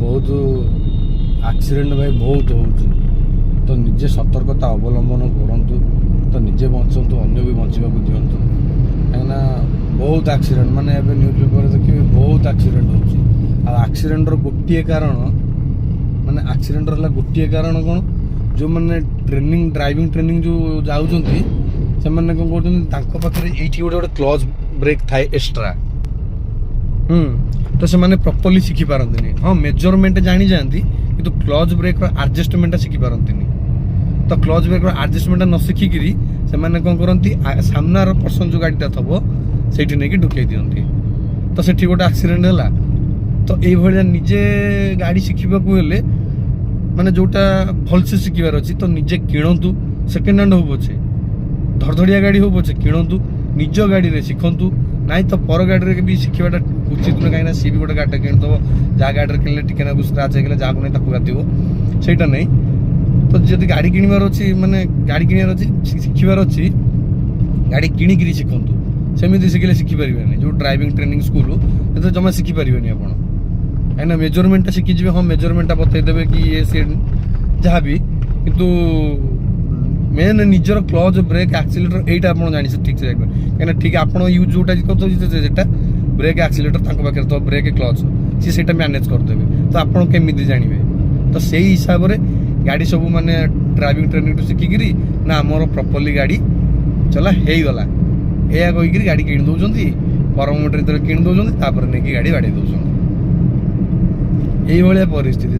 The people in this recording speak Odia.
ବହୁତ ଆକ୍ସିଡେଣ୍ଟ ଭାଇ ବହୁତ ହେଉଛି। ତ ନିଜେ ସତର୍କତା ଅବଲମ୍ବନ କରନ୍ତୁ, ତ ନିଜେ ବଞ୍ଚନ୍ତୁ, ଅନ୍ୟ ବି ବଞ୍ଚିବାକୁ ଦିଅନ୍ତୁ। କାହିଁକିନା ବହୁତ ଆକ୍ସିଡେଣ୍ଟ, ମାନେ ଏବେ ନ୍ୟୁଜ୍ ପେପରରେ ଦେଖିବେ, ବହୁତ ଆକ୍ସିଡେଣ୍ଟ ହେଉଛି। ଆଉ ଆକ୍ସିଡେଣ୍ଟର ଗୋଟିଏ କାରଣ, ମାନେ ଆକ୍ସିଡେଣ୍ଟର ହେଲା ଗୋଟିଏ କାରଣ କ'ଣ? ଯେଉଁମାନେ ଟ୍ରେନିଂ, ଡ୍ରାଇଭିଂ ଟ୍ରେନିଂ ଯେଉଁ ଯାଉଛନ୍ତି, ସେମାନେ କ'ଣ କରୁଛନ୍ତି? ତାଙ୍କ ପାଖରେ ଏଇଠି ଗୋଟେ ଗୋଟେ କ୍ଲଚ୍ ବ୍ରେକ୍ ଥାଏ ଏକ୍ସଟ୍ରା। ତ ସେମାନେ ପ୍ରପରଲି ଶିଖିପାରନ୍ତିନି। ହଁ, ମେଜରମେଣ୍ଟ ଜାଣିଯାଆନ୍ତି, କିନ୍ତୁ କ୍ଲଚ୍ ବ୍ରେକ୍ର ଆଡ଼ଜଷ୍ଟମେଣ୍ଟଟା ଶିଖିପାରନ୍ତିନି। ତ କ୍ଲଚ୍ ବ୍ରେକ୍ର ଆଡ଼ଜଷ୍ଟମେଣ୍ଟଟା ନ ଶିଖିକିରି ସେମାନେ କ'ଣ କରନ୍ତି? ସାମ୍ନାର ପର୍ସନ୍ ଯେଉଁ ଗାଡ଼ିଟା ଥବ, ସେଇଠି ନେଇକି ଢୁକେଇ ଦିଅନ୍ତି। ତ ସେଠି ଗୋଟେ ଆକ୍ସିଡେଣ୍ଟ ହେଲା। ତ ଏଇଭଳିଆ ନିଜେ ଗାଡ଼ି ଶିଖିବାକୁ ହେଲେ, ମାନେ ଯୋଉଟା ଭଲସେ ଶିଖିବାର ଅଛି, ତ ନିଜେ କିଣନ୍ତୁ। ସେକେଣ୍ଡ ହ୍ୟାଣ୍ଡ ହଉ ପଛେ, ଧଡ଼ଧଡ଼ିଆ ଗାଡ଼ି ହଉ ପଛେ, କିଣନ୍ତୁ, ନିଜ ଗାଡ଼ିରେ ଶିଖନ୍ତୁ। ନାଇଁ ତ ପର ଗାଡ଼ିରେ ବି ଶିଖିବାଟା ଉଚିତ ନୁହେଁ। କାହିଁକିନା ସିଏ ବି ଗୋଟେ ଗାଡ଼ିଟା କିଣିଦେବ। ଯାହା ଗାଡ଼ିରେ କିଣିଲେ ଟିକେ ନାକୁ ସ୍କ୍ରାଚ୍ ହେଇଗଲେ ଯାହାକୁ ନାହିଁ ତାକୁ ବାଧିବ, ସେଇଟା ନାହିଁ। ତ ଯଦି ଗାଡ଼ି କିଣିବାର ଅଛି, ମାନେ ଗାଡ଼ି କିଣିବାର ଅଛି, ଶିଖିବାର ଅଛି, ଗାଡ଼ି କିଣିକିରି ଶିଖନ୍ତୁ। ସେମିତି ଶିଖିଲେ ଶିଖିପାରିବେନି। ଯେଉଁ ଡ୍ରାଇଭିଂ ଟ୍ରେନିଂ ସ୍କୁଲ, ସେଥିରେ ଜମା ଶିଖିପାରିବେନି ଆପଣ। କାହିଁକିନା ମେଜରମେଣ୍ଟଟା ଶିଖିଯିବେ, ହଁ, ମେଜରମେଣ୍ଟଟା ବତେଇଦେବେ କି ଇଏ ସିଏ ଯାହା ବି, କିନ୍ତୁ ମେନ୍ ନିଜର କ୍ଲଚ୍, ବ୍ରେକ୍, ଆକ୍ସିଲେଟର ଏଇଟା ଆପଣ ଜାଣି ଠିକ୍ ସେ ଜାଣିପାରିବେ। କାହିଁକିନା ଠିକ୍ ଆପଣ ୟୁଜ୍ ଯୋଉଟା କରୁଛନ୍ତି, ସେଟା ବ୍ରେକ୍, ଆକ୍ସିଲେଟର ତାଙ୍କ ପାଖରେ ତ ବ୍ରେକ୍, କ୍ଲଚ୍, ସିଏ ସେଇଟା ମ୍ୟାନେଜ୍ କରିଦେବେ। ତ ଆପଣ କେମିତି ଜାଣିବେ? ତ ସେଇ ହିସାବରେ ଗାଡ଼ି ସବୁ ମାନେ ଡ୍ରାଇଭିଂ ଟ୍ରେନିଂଠୁ ଶିଖିକିରି ନା ଆମର ପ୍ରପରଲି ଗାଡ଼ି ଚଲା ହେଇଗଲା, ଏଇଆ କହିକିରି ଗାଡ଼ି କିଣି ଦେଉଛନ୍ତି। ପର ମୋମେଣ୍ଟରେ ଯେତେବେଳେ କିଣି ଦେଉଛନ୍ତି, ତାପରେ ନେଇକି ଗାଡ଼ି ବାଡ଼େଇ ଦେଉଛନ୍ତି। ଏଇଭଳିଆ ପରିସ୍ଥିତି।